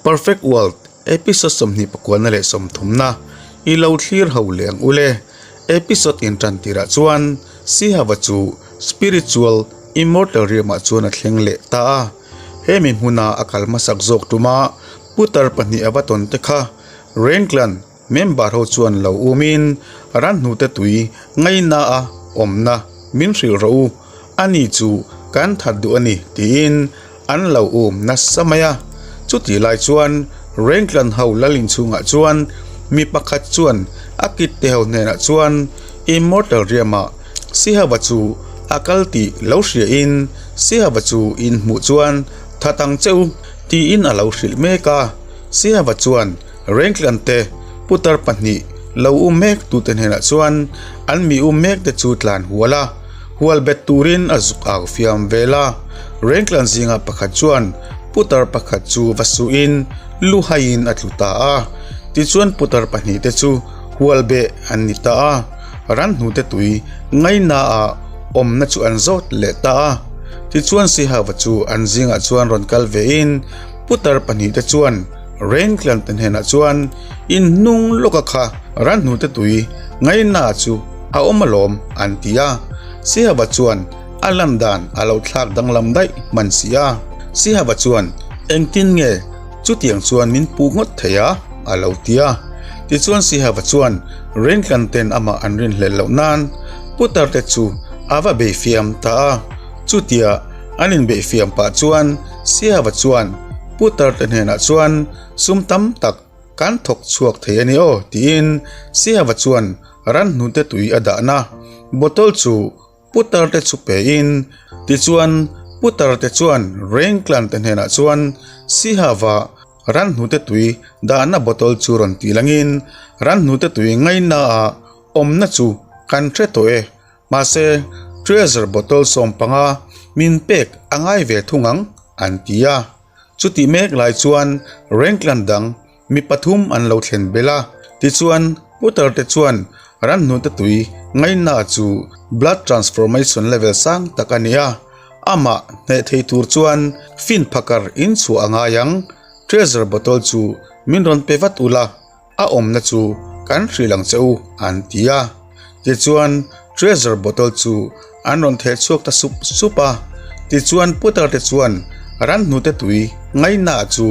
Perfect World episode sawmhnih pakuana leh sawmthumna i lo thlir ho leh ang ule. Episode intan tirah chuan Sihava chu spiritual immortal riamah chuan a thleng leh ta a. Hemi hmuna a kal hmasak zawk tuma putar pahnih a va tawn te kha Rengklan member ho chuan lo umin ranhnute tui ngaina a awmna min hrilh rawh u, ani chu kan that duh a ni tiin an lo um nasa mai a. Chutih lai chuan Rengklan ho lal inchhungah chuan mi pakhat chuan a kit te ho hnenah chuan Immortal riamah Sihava chu a kal tih lo hriain Sihava chu in hmuh chuan that ang che u tiin a lo hrilh mek a. Sihava chuan Rengklan te putar pahnih lo um mek tute hnenah chuan an mi um mek te chu tlan hual a, hual bet turin a zuk au fiam vel a. Rengklan zinga pakhat chuan putar pakhat chu va suhin lu haiin a tlu ta a. Tichuan putar pahnih te chu hual beh an ni ta a, ranhnute tui ngaihnaah awmna chu an zawt leh ta a. Tichuan Sihava chu an zingah chuan rawn kal vein putar pahnih te chuan Rengklan te hnenah chuan in hnung lawka kha ranhnute tui ngaihna chu a awm alawm an ti a. Sihava chuan a lan dan a lo thlak danglam daih hman si a. Sihava chuan engtin nge Chutiang chuan min pu ngawt thei a, a lo ti a. Tichuan Sihava chuan Rengtlan ten amah an rinhlelh loh nan putar te chu a va beifiam ta a. Chutia an inbeifiam pah chuan Sihava chuan putar te hnenah chuan sum tam tak kan thawk chhuak thei a ni aw tiin Sihava chuan ranhnute tui a dahna bottle chu Putar te chu pein, tichuan putar te chuan Rengklan te hnenah chuan Sihava ranhnute tui dahna bottle chu rawn tih langin ranhnute tui ngaihnaah awmna chu kan hre tawh e, mahse treasure bottle sawmpanga min pek a ngai ve thung ang an ti a. Chutih mek lai chuan Rengklan dang Mi pathum an lo thlen belh a, tichuan putar te chuan ranhnute tui ngaihna chu blood transformation level sang tak a ni a, amah hneh thei tur chuan fin phakar in chhuah a ngai ang, treasure bottle chu min rawn pe vat ula, a awmna chu kan hrilh ang che u an ti a, tichuan treasure bottle chu an rawn theh chhuak ta sup sup a, tichuan putar te chuan ranhnute tui ngaihna chu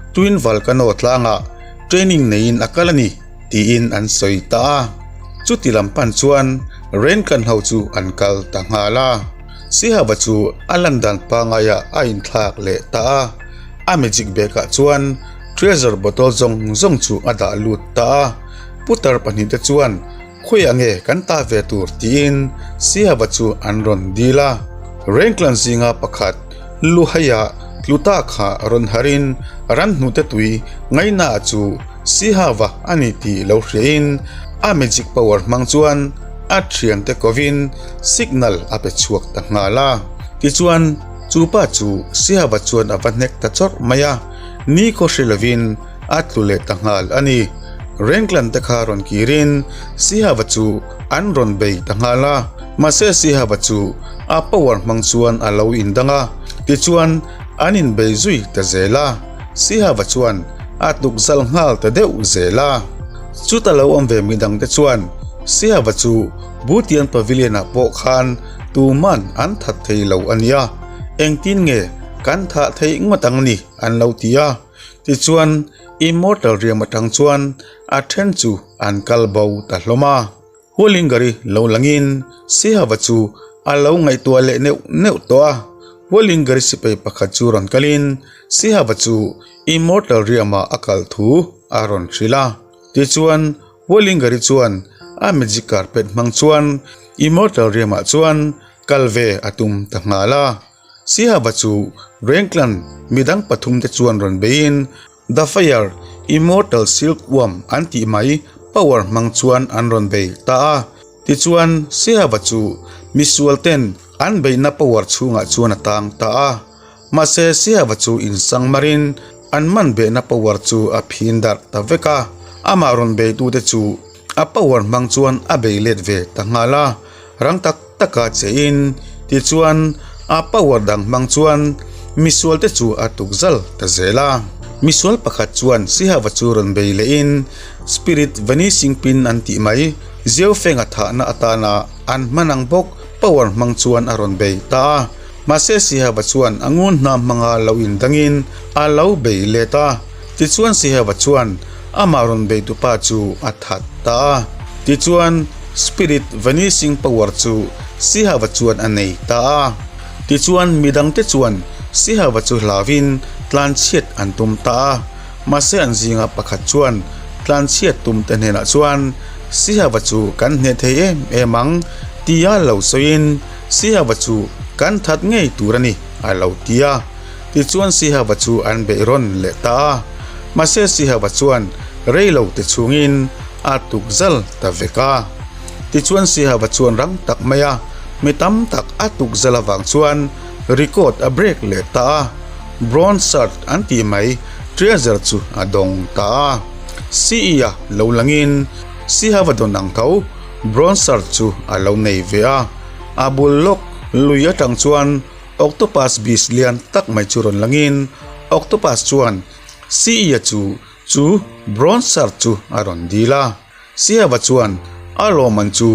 Twin Volcano tlangah training neiin a kal a ni tiin an sawi ta a, chuti lam pan chuan Renkan ho chu an kal ta nghal a, Sihava chu a lan dan pangaiah a inthlak leh ta a, a magic bag ah chuan treasure bottle zawng zawng chu a dah lut ta a, putar pahnihte chuan Khawiah nge kan ta ve tur tiin Sihava chu an rawn dil a. Rengklan zinga pakhat Luhaia tluta kha rawn harin ranhnute tui ngaihna chu Sihava a ni tih lo hriain a magic power hmang chuan a thiante kovin signal a pe chhuak ta nghal a. Tichuan chu pa chu Sihava chuan a va hnek ta chawrh mai a, ni khaw hre lovin a tlu leh ta nghal a ni. Rengklan te kha rawn kirin Sihava chu an rawn bei ta nghal a, mahse Sihava chu a power hmang chuan a lo indang a, tichuan an inbei zui ta zel a, Sihava chuan a tuk zal nghal ta deuh zel a. Chuta lo awm ve midang te chuan Sihava chu Butian Pavilion ah pawh khan tuman an that thei lo a nia, engtin nge kan thah theih ngawt ang ni an lo ti a. Tichuan, Immortal riam atang chuan a then chu an kal bo ta hlawm a. Hualingari lo langin Sihava chu a lo ngaihtuah leh neuh neuh tawh a. Hualingari sipai pakhat chu rawn kalin Sihava chu Immortal riamah a kal thu a rawn hrilh a. Tichuan, Hualingari chuan a magic carpet hmang chuan Immortal riamah chuan kal ve a tum ta nghal a. Sihaba chu Rengklan midang pathum te chuan rawn beiin The Fire Immortal Silkworm an tih mai power hmang chuan an rawn bei ta a. Tichuan Sihaba chu misual ten an beihna power chhungah chuan a tang ta a. Mahse Sihaba chu insang marin an man behna power chu a phin darh ta vek a. Amah rawn beitute chu a power hmang chuan a bei let ve ta nghal a. Rang tak taka che in tichuan a power dang hmang chuan misual te chu a tuk zal ta zel a. Misual pakhat chuan Sihava chu rawn bei lehin Spirit Vanishing Pin an tih mai Ziaufenga thahna atana an hman ang bawk power hmang chuan a rawn bei ta a. Mahse Sihava chuan a ngun hna hmanga lo indangin a lo bei let a. Tichuan Sihava chuan amah rawn beitupa chu a that ta a. Tichuan Spirit Vanishing Power chu Sihava chuan a nei ta a. Tichuan midangte chuan Sihava chu hlauhin tlanchhiat an tum ta a. Mahse an zinga pakhat chuan tlanchhiat tumte hnenah chuan Sihava chu kan hneh thei em em ang tia lo sawiin Sihava chu kan that ngei tur a ni a lo ti a. Tichuan Sihava chu an beih rawn leh ta a. Mahse Sihava chuan rei lo te chhungin a tuk zal ta vek a. Tichuan Sihava chuan rang tak mai a mi tam tak a tuk zal avang chuan record a break leh ta a. Bronze shirt an tih mai treasure chu a dawng ta a. CE-a lo langin Sihava dawn ang tho bronze shirt chu a lo nei ve a. A bul lawk lui atang chuan Octopus beast lian tak mai chu rawn langin Octopus chuan CE-a chu chu bronze shirt chu a rawn dil a. Sihava chuan a lawmman chu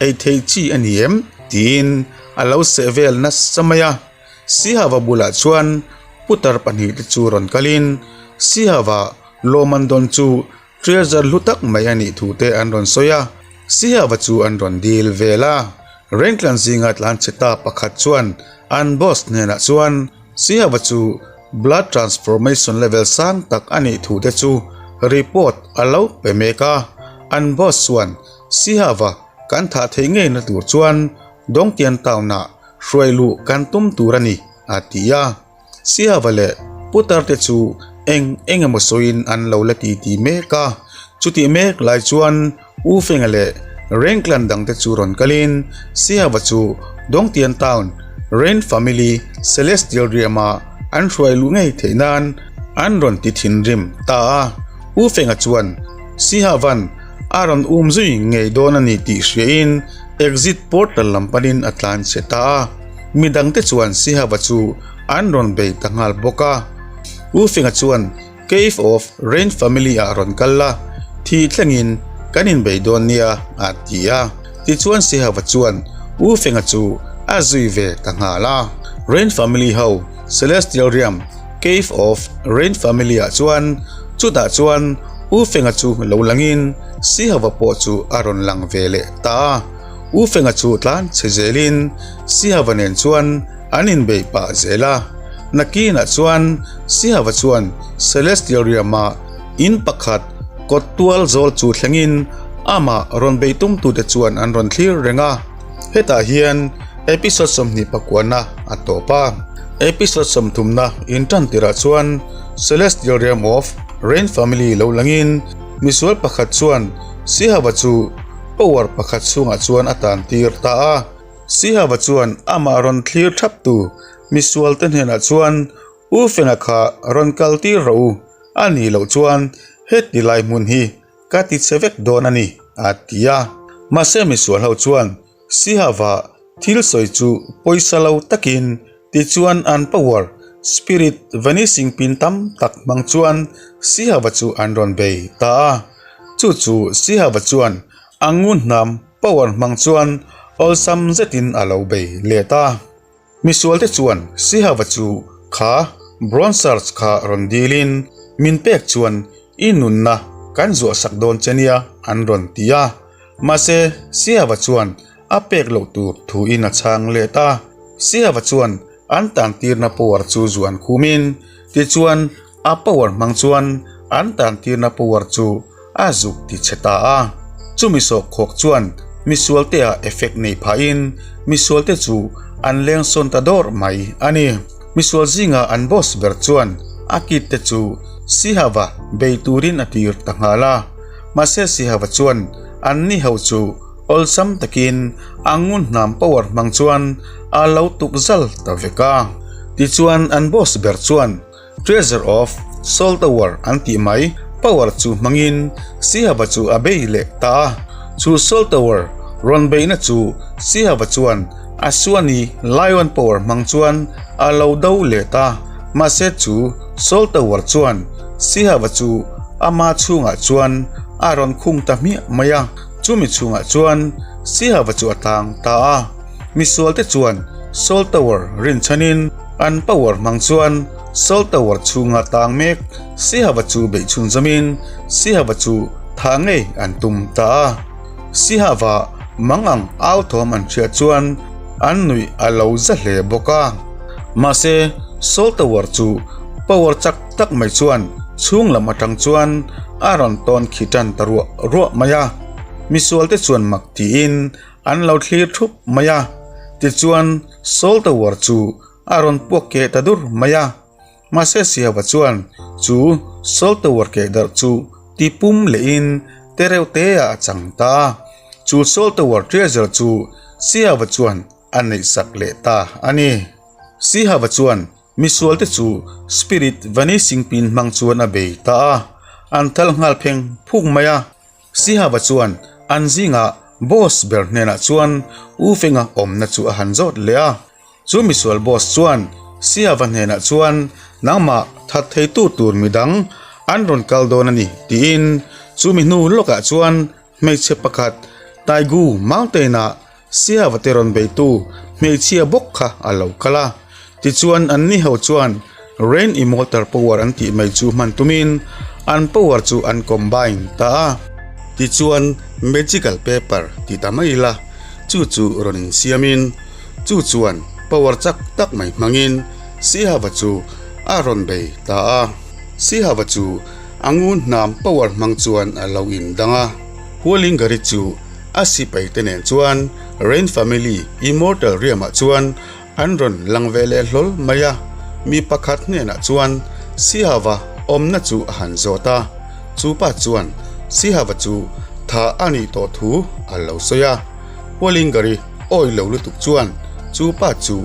ei theih chi a ni em? tiin a lo seh vel nasa mai a. Sihava bulah chuan putar pahnihte chu rawn kalin Sihava lawmman dawn chu treasure hlu tak mai a nih thu te an rawn sawi a. Sihava chu an rawn dil vel a. Rengtlan zinga tlanchhe ta pakhat chuan an boss hnenah chuan Sihava chu blood transformation level sang tak a nih thu te chu report a lo pe mek a. An boss chuan Sihava kan thah theih ngeina tur chuan Dongtian town-ah hruai luh kan tum tur a ni, a ti a. Siava leh Putar te chu eng eng emaw sawiin an lo la ti ti mek a. Chutih mek lai chuan U Fenga leh Rengklan dangte chu rawn kalin Siava chu Dongtian Town Rain Family Celestial Realm-a an hruai luh ngei theih nan an rawn ti thinrim ta a. U Fenga chuan Sihavan a rawn um zui ngei dawn a ni tih hriain Exit portal lam panin a tlan chhe ta a, midangte chuan Sihava chu an rawn bei ta nghal bawk a. U Finga chuan Cave of Rain Family ah rawn kal la, thi thlengin kan inbei dawn nia a ti a. Tichuan Sihava chuan U Finga chu a zui ve ta nghal a. Rain Family ho Celestial Realm Cave of Rain Family ah chuan chutah chuan U Fenga chu lo langin Sihava pawh chu a rawn lang ve leh ta a. U Fenga chu tlan chhe zelin Sihava nen chuan an inbeih pah zel a. Nakinah chuan Sihava chuan Celestial Realm-ah in pakhat kawt tual zawl chu thlengin amah rawn bei tumtute chuan an rawn thlir reng a. Hetah hian episode 20 pakuana a tawp a. Episode sawmthumna intan tirah chuan Celestial Realm of Rain Family lo langin misual pakhat chuan Sihava chu power pakhat chhungah chuan a tan tir ta a. Sihava chuan amah rawn thlir thaptu misualte hnenah chuan U Fenga kha rawn kal tir rawh u, a nih loh chuan heti lai hmun hi Ka ti che vek dawn a ni, a ti a. Mahse misual ho chuan Sihava thil sawi chu pawisa lo takin tichuan an power spirit vanishing pin tam tak hmang chuan Sihava chu an rawn bei ta a. Chu chu Sihava chuan a ngun hnam power hmang chuan awlsam zetin a lo bei let a. Misualte chuan Sihava chu kha Bronze Search kha rawn dilin min pek chuan i nunna kan zuahsak dawn che nia an rawn ti a. Mahse Sihava chuan a pek loh tur thuin a chhang let a. Sihava chuan an tantirna power chu zuan khumin tichuan A power hmang chuan an tantirna power chu a zuk ti chhe ta a. Chumi sawhkhawk chuan misualte ah effect nei phahin misualte chu an leng sawn ta dawr mai a ni. Misual zinga an boss ber chuan a kid te chu Sihava bei turin a tir ta nghal a. Mahse Sihava chuan an ni ho chu awlsam takin a ngun hnam power hmang chuan a lo tuk zal ta vek a. Tichuan an boss ber chuan Treasure of Soul Tower an tih mai power chu hmangin Sihava chu a bei leh ta a. Chu Soul Tower rawn beihna chu Sihava chuan a suani Lion power hmang chuan a lo do leh ta. Mahse chu Soul Tower chuan Sihava chu ama chhungah chuan a rawn khung ta hmiah mai a, chumi chhungah chuan Sihava chu a tang ta a. Misualte chuan Soul Tower rinchhanin an power hmang chuan Soul Tower chhunga tang mek Sihava chu beih chhunzawmin Sihava chu thah ngei an tum ta a. Sihava mangang au thawm an hriat chuan an nuih a lo za hle bawk a. Mahse, Soul Tower chu power chak tak mai chuan chhung lam atang chuan a rawn tawn khi tan ta ruah ruah mai a. Misualte chuan mak tiin an lo thlir thup mai a. Tichuan, Soul Tower chu a rawn puak keh ta dur mai a. Mahse Siava chuan chu Soul Tower keh darh chu ti pum lehin te reuh te ah a chang ta a. Chu Soul Tower treasure chu Siava chuan a neihsak leh ta a ni. Sihava chuan misualte chu Spirit Vanishing Pin hmang chuan a bei ta a, an thal nghal pheng phuk mai a. Sihava chuan an zingah boss ber hnenah chuan U Fenga awmna chu a han zawt leh a. Chu misual boss chuan Sihava hnenah chuan nangmah that theitu tur midang an rawn kal dawn a ni tiin chumi hnu lawkah chuan Hmeichhe pakhat Taigu Mountain-ah Siava te rawn beitu hmeichhia bawk kha a lo kal a. Tichuan anni ho chuan Rain Immortal Power an tih mai chu hman tumin an power chu an combine ta a. Tichuan Magical Paper ti ta mai ila chu chu rawn insiamin chu chuan power chak tak mai hmangin Sihava chu a rawn bei ta a. Sihava chu A ngun hnam power hmang chuan a lo indang a. Hualingari chu a sipai te nen chuan Rain Family Immortal Realm-ah chuan an rawn lang ve leh hlawl mai a. Mi pakhat hnenah chuan Sihava awmna chu a han zawt a. Chu pa chuan Sihava chu tha a nih tawh thu a lo sawi a. Hualingari awi lo lutuk chuan chu pa chu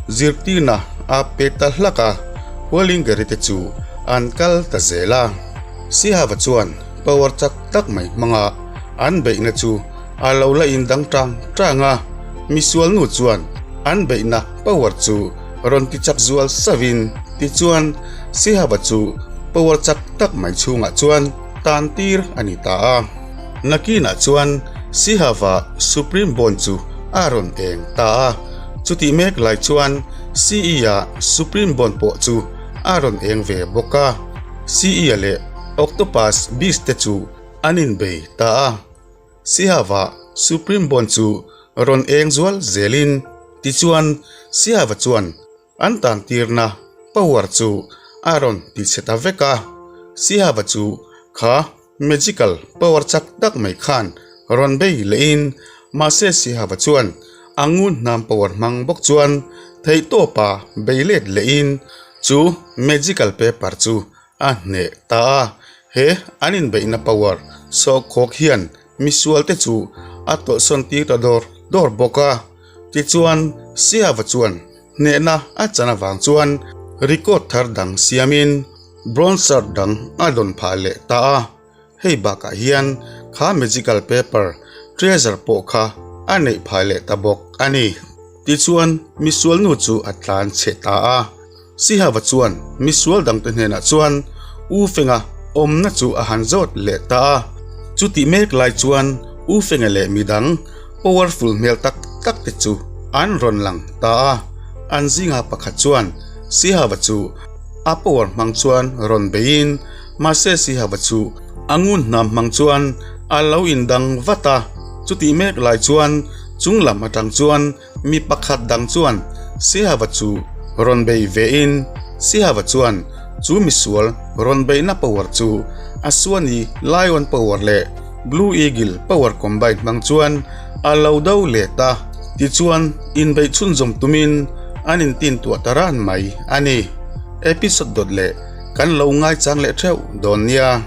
zirtirna a pe ta hlak a, Hualingari te chu an kal ta zel a. Sihava chuan power chak tak mai hmanga an beihna chu a lo la indang tang tang a, misualnu chuan an beihna power chu rawn ti chak zual sauhin tichuan Sihava chu power chak tak mai chhungah chuan tan tir a ni ta a. Nakinah chuan Sihava Supreme Bond chu a rawn eng ta a, chutih mek lai chuan CE-a Supreme Bond pawh chu a rawn eng ve bawk a. CE-a leh Octopus Beast te chu an inbei ta a. Sihava Supreme Bond chu rawn eng zual zelin tichuan Sihava chuan An tantirna power chu a rawn ti chhe ta vek a, Sihava chu kha magical power chak tak mai khan rawn bei lehin mahse Sihava chuan a ngun hnam power hmang bawk chuan theihtawpa bei let lehin chu magical paper chu a hneh ta a, he an inbeihna power sawhkhawk hian misualte chu a tawlhsawn tir ta dawr dawr bawk a. Tichuan, Siava chuan hnehna a chan avang chuan record thar dang siamin bronze shirt dang a dawn phah leh ta a. Hei bakah hian kha magical paper treasure pawh kha a neih phah leh ta bawk a ni. Tichuan, misualnu chu a tlan chhe ta a. Sihava chuan misual dangte hnenah chuan U Fenga awmna chu a han zawt leh ta a. Chutih mek lai chuan U Fenga leh midang powerful hmel tak tak te chu an rawn lang ta a. An zinga pakhat chuan Sihava chu a power hmang chuan rawn beiin mahse Sihava chu a ngun hnam hmang chuan a lo indang vat a. Chutih mek lai chuan chung lam atang chuan Mi pakhat dang chuan Sihava chu rawn bei vein Sihava chuan chu misual rawn beihna power chu a suani Lion power leh Blue Eagle power combine hmang chuan a lo do let a, tichuan inbeih chhunzawm tumin an intintuah ta ran mai a ni. Episode dawt leh kan lo ngaichang leh theuh dawn nia.